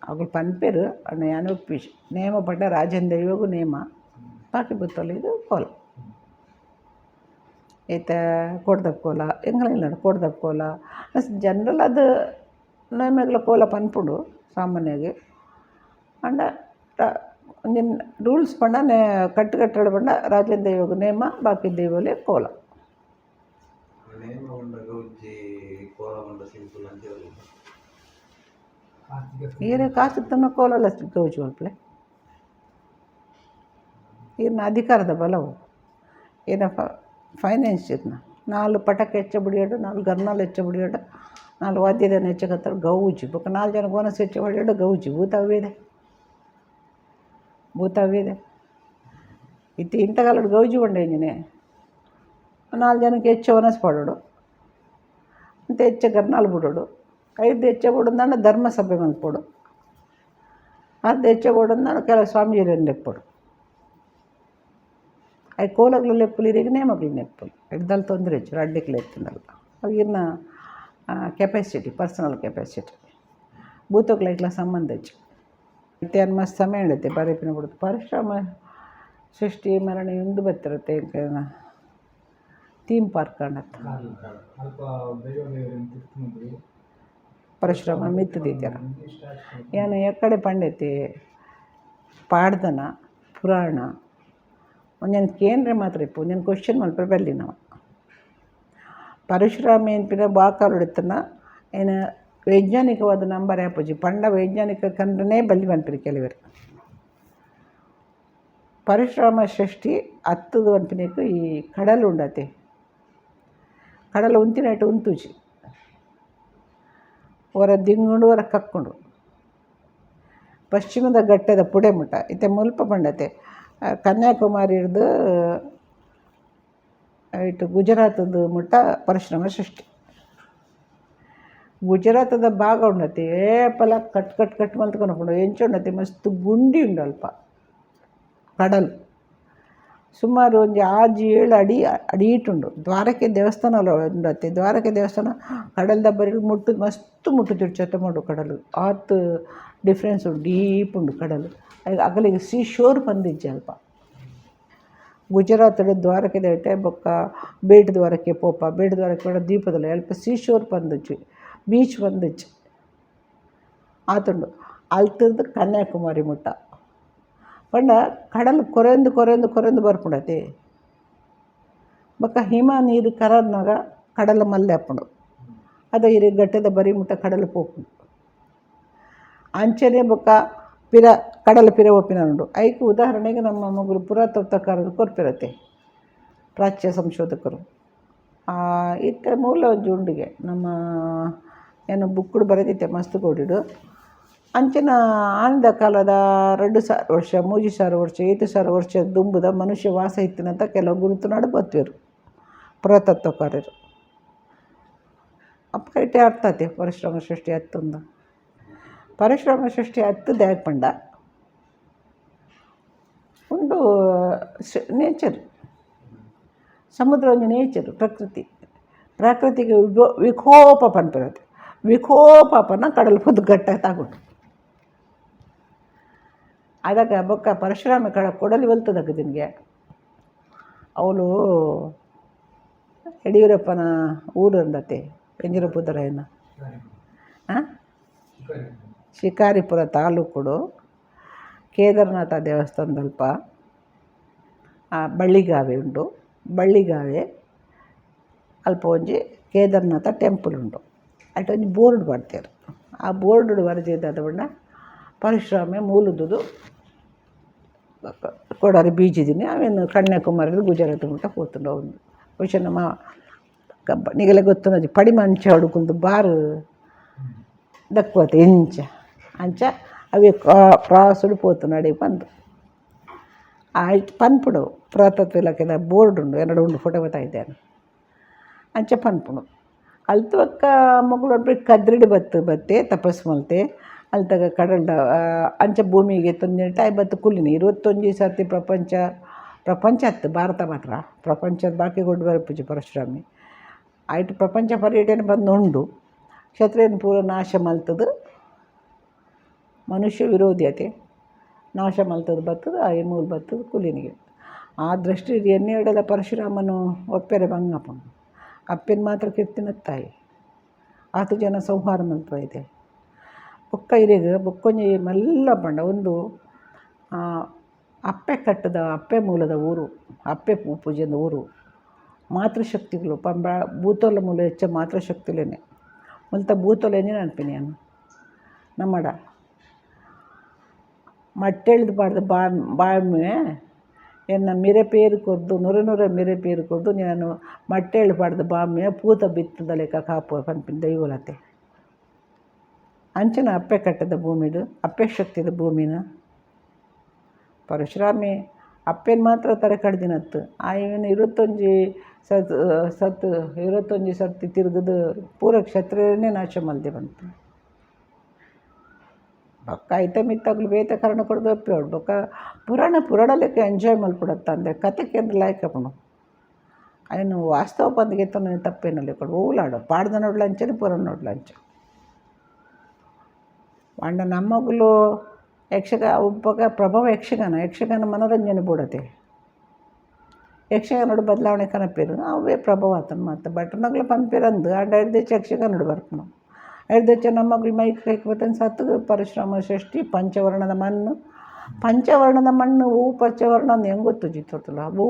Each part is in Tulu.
ಅಕುಲು ಪನ್ಪೆರ್ ಆಂಡ ಯಾನ್ ಒಪ್ಪಿಜಿ. ನೇಮ ಪಂಡ ರಾಜನ್ ದೈವೊಗು ನೇಮ, ಬಾಕಿ ಬುತ್ತೊಲಿಗ್ ಕೋಲ. ಇತ್ತೆ ಕೋಡ್ದಬ್ಬು ಕೋಲ ಎಂಕಲ್ನ ಇಲ್ಲಡ್ ಕೋಡ್ದಬ್ಬು ಕೋಲ ಜನರಲ್ ಆದ್ ನೇಮಗ್ಲ ಕೋಲ ಪನ್ಪುಂಡು ಸಾಮಾನ್ಯಗ್. ಆಂಡ ಒಂಜಿ ರೂಲ್ಸ್ ಪಂಡ ಕಟ್ಟ್ ಕಟ್ಟಳೆ ಪಂಡ ರಾಜನ್ ದೈವೊಗು ನೇಮ, ಬಾಕಿ ದೈವೊಲೆಗ್ ಕೋಲ. ನೇಮ ಪಂಡ ಗೌಜಿ, ಕೋಲ ಪಂಡ ಸಿಂಪಲ್ ಅಂಚ. ಈರ್ ಕಾಸ್ ಇತ್ತುಂಡ ಕೋಲಲ ಗೌಜಿ ಮಲ್ಪುಲೆ. ಈರ್ನ ಅಧಿಕಾರದ ಬಲವು, ಈರ್ನ ಫೈನಾನ್ಸ್ ಇರ್ನ. ನಾಲ್ ಪಟಕ್ ಹೆಚ್ಚ ಬುಡಿಯಡ್, ನಾಲ್ ಗರ್ನಾಲ್ ಹೆಚ್ಚ ಬುಡಿಯಡ್, ನಾಲ್ ವಾದ್ಯದನ ಹೆಚ್ಚ ಕತ್ತಡ್ ಗೌಜಿ. ಬೊಕ್ಕ ನಾಲ್ ಜನ ಬೋನಸ್ ಹೆಚ್ಚ ಹೊಡೆಯಡ್ ಗೌಜಿ. ಭೂತ ಅವ್ವೇದೆ, ಭೂತ ಅವ್ವೇದೆ. ಇತ್ತೆ ಇಂಥ ಕಾಲಡ್ ಗೌಜಿ ಪಂಡ ಎಂಚಿನೆ? ನಾಲ್ ಜನಕ್ಕೆ ಹೆಚ್ಚ ವನಸ್ ಪಾಡೋಡು ಅಂತ, ಹೆಚ್ಚ ಗರ್ನಾಲ್ ಬುಡೋಡು. ಐದು ಹೆಚ್ಚ ಬುಡೊಂದಾಂಡ ಧರ್ಮ ಸಭೆ ಮಲ್ಪೊಡು. ಅರ್ಧ ಹೆಚ್ಚ ಬೋಡೊಂದಾಂಡ ಕೆಲವು ಸ್ವಾಮೀಜಿಲೆನ್ ಲೆಪ್ಪೊಡು. ಅಯ್ ಕೋಲಗ್ಲು ಲೆಪ್ಪುಲು, ಇರೆಗ್ ನೇಮಗ್ಲು ಲೆಪ್ಪುಲು. ಎಡ್ದಲ್ ತೊಂದರೆ ಇಜ್ಜಿ. ರಡ್ಡೆಕ್ಲೆ ಇತ್ತುಂಡಲ್ಲ ಅವು ಇರ್ನ capacity, personal capacity. ಭೂತಕ್ಲ ಐಕ್ಲ ಸಂಬಂಧ ಇಜ್ಜಿ. ಇತ್ತೆ ಯಾನ್ ಮಸ್ತ್ ಸಮಯ ಉಂಡತೆ ಬರೆಪಿನ ಬುಡ್ದು. ಪರಶುರಾಮ ಸೃಷ್ಟಿ ಮರಣ ಉಂದು ಬತ್ತಿರತ್ತೆ, ಥೀಮ್ ಪಾರ್ಕ್ ಆಂಡತ್ತ. ಅಲ್ಪ ದೈವ ದೇವರೆನ್ ತಿರ್ತ್ ಮಲ್ಪುದು. ಪರಶುರಾಮ ಮಿತ್ತ್ ದೀತೆರ್. ಯಾನ್ ಎಕ್ಕಡೆ ಪಂಡೆತಿ, ಪಾಡ್ದನ, ಪುರಾಣ ಒಂಜೆನ್ ಕೇಂದ್ರೆ ಮಾತ್ರ ಇಪ್ಪು, ಒಂಜೆನ್ ಕ್ವಶನ್ ಮಲ್ಪರೆ ಬಲ್ಲಿ ನಮ. ಪರಶುರಾಮ ಇನ್ಪಿನ ಬಾಕಾಲುಡು ಇತ್ತುಂಡ ಐನ್ ವೈಜ್ಞಾನಿಕವಾದ ನಂಬರೆ ಆಪುಜಿ. ಪಂಡ ವೈಜ್ಞಾನಿಕ ಕಂಡ್ರನೇ ಬಲ್ಲಿ ಪನ್ಪೆರ್ ಕೆಲವೆರ್. ಪರಶುರಾಮ ಸೃಷ್ಟಿ ಅತ್ತದು ಪನ್ಪಿನಕ್ ಈ ಕಡಲು ಉಂಡತೆ, ಕಡಲು ಉಂತಿನೈಟ್ ಉಂತುಜಿ, ಒರ ದಿಂಗುಂಡು, ಒರ ಕಕ್ಕುಂಡು. ಪಶ್ಚಿಮದ ಘಟ್ಟದ ಪುಡೆ ಮುಟ್ಟ. ಇತ್ತೆ ಮುಲ್ಪ ಪಂಡತೆ, ಕನ್ಯಾಕುಮಾರಿರ್ದು ಇಟ್ಟು ಗುಜರಾತದ ಮುಟ್ಟ ಪರಶುರಾಮ ಸೃಷ್ಟಿ. ಗುಜರಾತದ ಭಾಗ ಉಂಡತೆ, ಏಪಲ cut cut cut ಮಲ್ತ್ಕೊಂಡು ಎಂಚ ಉಂಡತೆ, ಮಸ್ತ್ ಗುಂಡಿ ಉಂಡು ಅಲ್ಪ. ಕಡಲು ಸುಮಾರು ಒಂಜಿ 6-7 ಅಡಿ ಅಡೀಟುಂಡು. ದ್ವಾರಕೆ ದೇವಸ್ಥಾನ ಉಂಡತೆ, ದ್ವಾರಕೆ ದೇವಸ್ಥಾನ ಕಡಲ್ದ ಬರಿಟ್ ಮುಟ್ಟು ಮಸ್ತ್ ಮುಟ್ಟುತ್ತಿಟ್ಟು ಚತ್ತ ಕಡಲು. ಆತ್ ಡಿಫ್ರೆನ್ಸ್ ಉಂಡು, ಡೀಪ್ ಉಂಡು ಕಡಲು. ಅಗಲಿಗೆ ಸೀ ಶೋರ್ ಪಂದಿಜ್ಜಿ ಅಲ್ಪ. ಗುಜರಾತಡ್ ದ್ವಾರಕೆ ಐತೆ ಬೊಕ್ಕ ಬೇಟ್ ದ್ವಾರಕೆ ಪೋಪ. ಬೇಟ್ ದ್ವಾರಕೆ ಪಂಡ ದ್ವೀಪದಲ್ಲ, ಅಲ್ಪ ಸೀ ಶೋರ್ ಪಂದಿಜ್ಜಿ, ಬೀಚ್ ಪಂದಿಜ್ಜಿ, ಆತುಂಡು. ಅಲ್ತುರ್ದು ಕನ್ಯಾಕುಮಾರಿ ಮುಟ್ಟ ಪಂಡ ಕಡಲು ಕೊರೆಂದು ಕೊರೆಂದು ಕೊರೆಂದು ಬರ್ಪುಂಡತೆ. ಬೊಕ್ಕ ಹಿಮ ನೀರು ಕರರ್ನಾಗ ಕಡಲು ಮಲ್ಲೆ ಆಪುಂಡು. ಅದ ಇರೆ ಗಟ್ಟದ ಬರಿ ಮುಟ್ಟ ಕಡಲು ಪೋಪುಂಡು. ಅಂಚನೆ ಬೊಕ್ಕ ಪಿರ ಕಡಲ ಪಿರ ಪೋಪಿನ ಉಂಡು. ಐಕ್ ಉದಾಹರಣೆಗೆ ನಮ್ಮ ಮೊಗಲು ಪುರಾತತ್ವಕಾರರು ಕೊರ್ಪಿರತ್ತೆ, ಪ್ರಾಚ್ಯ ಸಂಶೋಧಕರು. ಇತ್ತೆ ಮೂಲ ಒಂಜಿ ಉಂಡುಗೆ, ನಮ್ಮ ಏನು ಬುಕ್ಕುಡು ಬರೆದಿತ್ತೆ ಮಸ್ತ್ ಕೋಡಿಡು. ಅಂಚಿನ ಆನದ ಕಾಲದ 2000 ವರ್ಷ, 3000 ವರ್ಷ, 5000 ವರ್ಷ ದುಂಬುದ ಮನುಷ್ಯ ವಾಸ ಇತ್ತಿನಂತ ಕೆಲವು ಗುರುತು ನಡು ಬತ್ತುವೆರು ಪುರಾತತ್ವಕಾರರು. ಅಪ್ಪ ಇಟ್ಟೆ ಅರ್ಥ ಆತೆ ಪರಶುರಾಮ ಸೃಷ್ಟಿ ಅತ್ತೊಂದು. ಪರಶುರಾಮ ಸೃಷ್ಟಿ ಅತ್ತು ದಾಯೆ ಪಂಡ, ಉಂದು ನೇಚರ್. ಸಮುದ್ರ ಒಂಜಿ ನೇಚರ್, ಪ್ರಕೃತಿ. ಪ್ರಾಕೃತಿಕ ವಿಕೋಪ ಪನ್ಪಿರತ್ತೆ. ವಿಕೋಪ ಪನ್ನ ಕಡಲು ಪೋದು ಗಟ್ಟ ತಾಗುಂಡು. ಅದಕ್ಕೆ ಬೊಕ್ಕ ಪರಶುರಾಮ ಕಡ ಕೊಡಲಿ ಒಲ್ತದಕ್ಕ ನಿನಗೆ. ಅವಳು ಯಡಿಯೂರಪ್ಪನ ಊರು ಅಂದತೆ, ಎಂಜಿರಪುದರಾಯನ ಹಾಂ, ಶಿಕಾರಿಪುರ ತಾಲೂಕುಡು ಕೇದಾರನಾಥ ದೇವಸ್ಥಾನದಲ್ಪ ಬಳ್ಳಿಗಾವೆ ಉಂಡು. ಬಳ್ಳಿಗಾವೆ ಅಲ್ಪ ಒಂಜಿ ಕೇದಾರನಾಥ ಟೆಂಪಲ್ ಉಂಡು. ಅಲ್ಟ ಒಂಜಿ ಬೋರ್ಡ್ ಪಾಡ್ದೆರ್. ಆ ಬೋರ್ಡ್ ಬರೆದಿದ್ದಾದ ಪಂಡ, ಪರಶುರಾಮೆ ಮೂಲುದುದು ಕೊಡಾರಿ ಬೀಜಿದಿನಿ ಅವೇನು ಕನ್ಯಾಕುಮಾರಿ ಗುಜರಾತ್ ಮುಟ್ಟ ಪೋತುಂಡು ಒಂದು. ಬಹುಶಃ ನಮ್ಮ ನಿಗಲೆ ಗೊತ್ತುಂಜಿ ಪಡಿಮಂಚ ಹುಡುಕುಂದು ಬಾರು ದಕ್ಕುವತೆ ಎಂಚ ಅಂಚ ಅವೆ ಕ್ರಾಸುಡು ಪೋತುಂಡು ಅಡೆ ಪಂದು ಆಯ್ತು ಪನ್ಪುಡು. ಪುರಾತತ್ವ ಇಲಾಖೆದ ಬೋರ್ಡ್ ಉಂಡು, ಎನ್ನಡ ಉಂಡು, ಫೋಟೋ ಬತ್ತಾಯಿದ್ದೇನೆ. ಅಂಚ ಪನ್ಪುಂಡು. ಅಲ್ತ ಬೊಕ್ಕ ಮೊಗುಲು ಕದ್ರಿಡ್ ಬತ್ತು ಬತ್ತೆ ತಪಸ್ಸು ಮಲ್ತೆ. ಅಲ್ತಗ ಕಡಲ್ದ ಅಂಚ ಭೂಮಿಗೆ ತೊಂದರೆ ಆಯ್ ಬತ್ತು ಕುಲ್ಲಿನಿ. 21 ಸರ್ತಿ ಪ್ರಪಂಚ, ಪ್ರಪಂಚ ಅತ್ತು, ಭಾರತ ಮಾತ್ರ. ಪ್ರಪಂಚದ ಬಾಕಿ ಗೊಂಡು ಬರ್ಪುಜಿ ಪರಶುರಾಮಿ. ಆಯ್ತು, ಪ್ರಪಂಚ ಪರ್ಯಟನೆ ಬಂದು ಉಂಡು. ಕ್ಷತ್ರಿಯನ ಪೂರ ನಾಶ ಮಲ್ತದು. ಮನುಷ್ಯ ವಿರೋಧಿ ಅತೆ ನಾಶ ಮಲ್ತದ ಬತ್ತದ ಆಯೆ ಮೂಲು ಬತ್ತದ ಕುಲಿನಿಗೆ. ಆ ದೃಷ್ಟಿ ಎನ್ನೆರಡೆಲ ಪರಶುರಾಮನು ಒಪ್ಪೆರೆ ಬಂಗಪ್ಪನು ಅಪ್ಪೆನ ಮಾತ್ರ ಕೀರ್ತಿನ ತಾಯಿ ಆತು ಜನ ಸಂಹಾರ ಮಲ್ಪೈತೆ. ಬೊಕ್ಕ ಇರೆಗ್ ಬೊಕ್ಕೊಂಜಿ ಮಲ್ಲ ಪಂಡ ಒಂದು ಅಪ್ಪೆ ಕಟ್ಟದ ಅಪ್ಪೆ ಮೂಲದ ಊರು, ಅಪ್ಪೆ ಪೂಜೆದ ಊರು. ಮಾತೃಶಕ್ತಿಗಳು ಪಂಬ ಭೂತೋಲ ಮೂಲ ಹೆಚ್ಚ ಮಾತೃಶಕ್ತಿಲೇನೆ ಮುಲ್ತ ಭೂತೋಲ ಅನ್ಪಿನಿ ನಾನು ನಮ್ಮಡ ಮಟ್ಟೆಳ್ದು ಪಾಡ್ದು ಬಾ ಬಾಮೆ ಎನ್ನ ಮಿರೆ ಪೇರು ಕೊರ್ದು ನೊರೆ ನೊರೆ ಮಿರೆ ಪೇರು ಕೊರ್ದು ನಾನು ಮಟ್ಟೆಳ್ಳು ಪಾಡ್ದು ಬಾಮೆ ಪೂತ ಬಿತ್ತದ ಲೆಕ್ಕ ಕಾಪು ಪನ್ಪಿನ ದೈವಲತೆ. ಅಂಚನ ಅಪ್ಪೆ ಕಟ್ಟದ ಭೂಮಿಡು ಅಪ್ಪೆ ಶಕ್ತಿದ ಭೂಮಿನ ಪರಶುರಾಮೆ ಅಪ್ಪೆನ ಮಾತ್ರ ತರೆ ಕಡ್ದಿನತ್ತು. ಆಯ್ನ ಇರುವತ್ತೊಂಜಿ ಸತ್ ಸತ್ ಇರುವತ್ತೊಂಜಿ ಸರ್ತಿ ತಿರುಗುದು ಪೂರ ಕ್ಷತ್ರಿಯರನ್ನೇ ನಾಶ ಮಲ್ದೆ ಬಂತು. ಬೊಕ್ಕ ಐತ ಮಿತ್ತಾಗ್ಲು ಬೇತೆ ಕಾರಣ ಕೊಡ್ದು ಒಪ್ಪೋಡು. ಬೊಕ್ಕ ಪುರಾಣ ಪುರಾಣ ಲೆಕ್ಕ ಎಂಜಾಯ್ ಮಲ್ಪಡತ್ತಂದೆ ಕತೆ ಕೇಂದ್ರ ಲಾಯ್ಕ್ ಆಪುಂಡು. ಐನು ವಾಸ್ತವ ಪಂದ್ ಗೆತ್ತೊಂದು ತಪ್ಪೇನಲ್ಲಿ ಕೊಡು ಓಲಾಡು ಪಾಡ್ದ ನೋಡ್ಲಂಚನೆ ಪುರಾಣ ನೋಡ್ಲಂಚ. ಪಂಡ ನಮ್ಮಗುಲು ಯಕ್ಷಗಾನ ಉಪ್ಪಗ ಪ್ರಭಾವ ಯಕ್ಷಗಾನ ಯಕ್ಷಗಾನ ಮನೋರಂಜನೆ ಬೋಡತೆ. ಯಕ್ಷಗಾನಡು ಬದಲಾವಣೆ ಕನಪೇರು ಅವೇ ಪ್ರಭಾವ ಆತನ ಮತ್ತು ಭಟ್ರನಗ್ಲು ಪನ್ಪೇರಂದು ಆಂಡ ಐಡ್ದೆಚ್ಚ ಯಕ್ಷಗಾನಡು ಬರ್ಪುನು. ಐಡ್ದೆಚ್ಚ ನಮ್ಮಗ್ಲು ಮೈಕ್ ಕೈಕ್ ಬತ್ತನ್ ಸತ್ತು ಪರಶುರಾಮ ಷಷ್ಠಿ ಪಂಚವರ್ಣದ ಮಣ್ಣು ಪಂಚವರ್ಣದ ಮಣ್ಣು ಹೂ ಪಂಚವರ್ಣ ಅಂದ್ ಹೆಂಗೆ ಗೊತ್ತುಜಿ ತೊರ್ತಲ್ಲ ಹೂ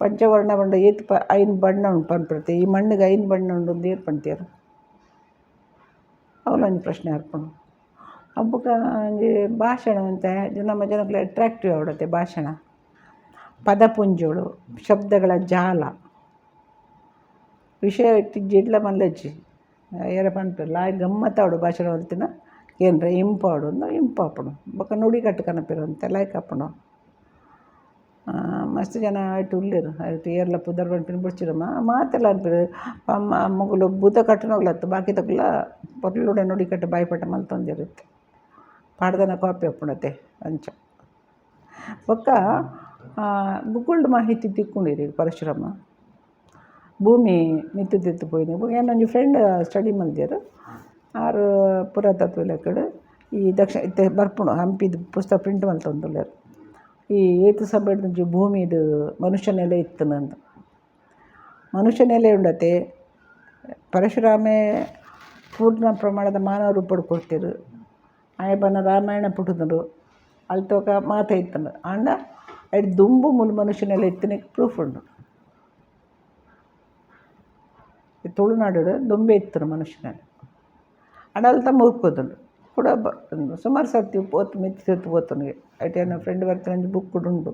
ಪಂಚವರ್ಣ ಪಂಡ ಏತ್ ಪ ಐನ್ ಬಣ್ಣ ಉಂಡು ಪನ್ಪಿರ್ತೆ. ಈ ಮಣ್ಣಿಗೆ ಐನ್ ಬಣ್ಣ ಉಂಡು ಅಂದು ಏರ್ ಪಂತೇರು ಅವಲೊಂಜಿ ಪ್ರಶ್ನೆ ಅರ್ಪುಂಡು. ಅಬ್ಬುಕ ಒಂಜಿ ಭಾಷಣ ಒಂತೆ ನಮ್ಮ ಜನಕ್ಲೆ ಅಟ್ರಾಕ್ಟಿವ್ ಆವಡತೆ ಭಾಷಣ ಪದಪುಂಜೋಳು ಶಬ್ದಗಳ ಜಾಲ ವಿಷಯ ಇತ್ತಿಜ್ಜಿಡ್ಲ ಮಲ್ಲಜ್ಜಿ ಏರ ಪನ್ಪೆರ್ ಲಾಯ್ ಗಮ್ಮತ್ತಾವಡು ಭಾಷಣ ಮಲ್ತಿನ ಕೇಂದ್ರ ಇಂಪಾವಡು ಅಂದು ಇಂಪಾಪುಂಡು. ಬೊಕ್ಕ ನುಡಿಗಟ್ಟು ಕನಪೆರ್ ಒಂತೆ ಲಾಯ್ಕ್ ಆಪುಂಡು. ಮಸ್ತ್ ಜನ ಐಟ್ ಉಲ್ಲೆರ್ ಐಟ್ ಏರ್ಲ ಪುದರ್ ಪನ್ಪಿನ ಬೊಡ್ಚಿರಮ್ಮ ಮಾತೆಲ್ಲ ಅನ್ಪೆರ್ ಮೊಕುಲು ಭೂತ ಕಟ್ಟುನಗುಲತ್ತು ಬಾಕಿದಕುಲ ಪೊರ್ಲುಡೆ ನುಡಿಕಟ್ಟು ಬಾಯಿಪಾಠ ಮಲ್ತೊಂದೆರ್ ಇತ್ತೆ ಪಾಡ್ದನ ಕಾಪಿ ಆಪುಂಡತೆ ಅಂಚ. ಬೊಕ್ಕ ಗೂಗಲ್ಡ್ ಮಾಹಿತಿ ತಿಕ್ಕುಂಡು ಪರಶುರಾಮ ಭೂಮಿ ಮಿತ್ತ್ ತಿರ್ತ್ ಪೋಯಿನ. ಬೊಕ್ಕ ಎನ್ನೊಂಜಿ ಫ್ರೆಂಡ್ ಸ್ಟಡಿ ಮಲ್ದೆರ್ ಆರ್ ಪುರಾತತ್ವ ಇಲಾಖೆಡ್ ಈ ದಕ್ಷಿಣ ಇತ್ತೆ ಬರ್ಪುಂಡು ಹಂಪಿದ ಪುಸ್ತಕ ಪ್ರಿಂಟ್ ಮಲ್ತೊಂದುಲ್ಲೆರ್. ಈ ಏತ್ ಸಮಯಡ್ ಭೂಮಿಡ್ ಮನುಷ್ಯ ನೆಲೆ ಇತ್ತುಂದು ಮನುಷ್ಯ ನೆಲೆ ಉಂಡತೆ. ಪರಶುರಾಮೆ ಪೂರ್ಣ ಪ್ರಮಾಣದ ಮಾನವ ರೂಪಡ್ ಕೊರ್ತೆರ್. ಆಯೆ ಬನ್ನ ರಾಮಾಯಣ ಪುಟ್ಟುದುಂಡು ಅಲ್ತೊಕ ಮಾತ ಇತ್ತುಂಡು. ಆಂಡ ಐಟ್ ದುಂಬು ಮೂಲು ಮನುಷ್ಯ ನೆಲೆ ಇತ್ತಿನಕ್ಕೆ ಪ್ರೂಫ್ ಉಂಡು. ತುಳುನಾಡು ದುಂಬೆ ಇತ್ತು ಮನುಷ್ಯನ ಆಂಡ ಅಲ್ತ ಮುರ್ಕೋದುಂಡು ಕೂಡ ಸುಮಾರು ಸರ್ತಿ ಪೋತು ಮಿತ್ತ್ ತಿರ್ತ್ ಪೋತುಂಡು. ಐಟ್ ಎನ್ನ ಫ್ರೆಂಡ್ ಬರ್ತಿನ ಒಂಜಿ ಬುಕ್ ಉಂಡು.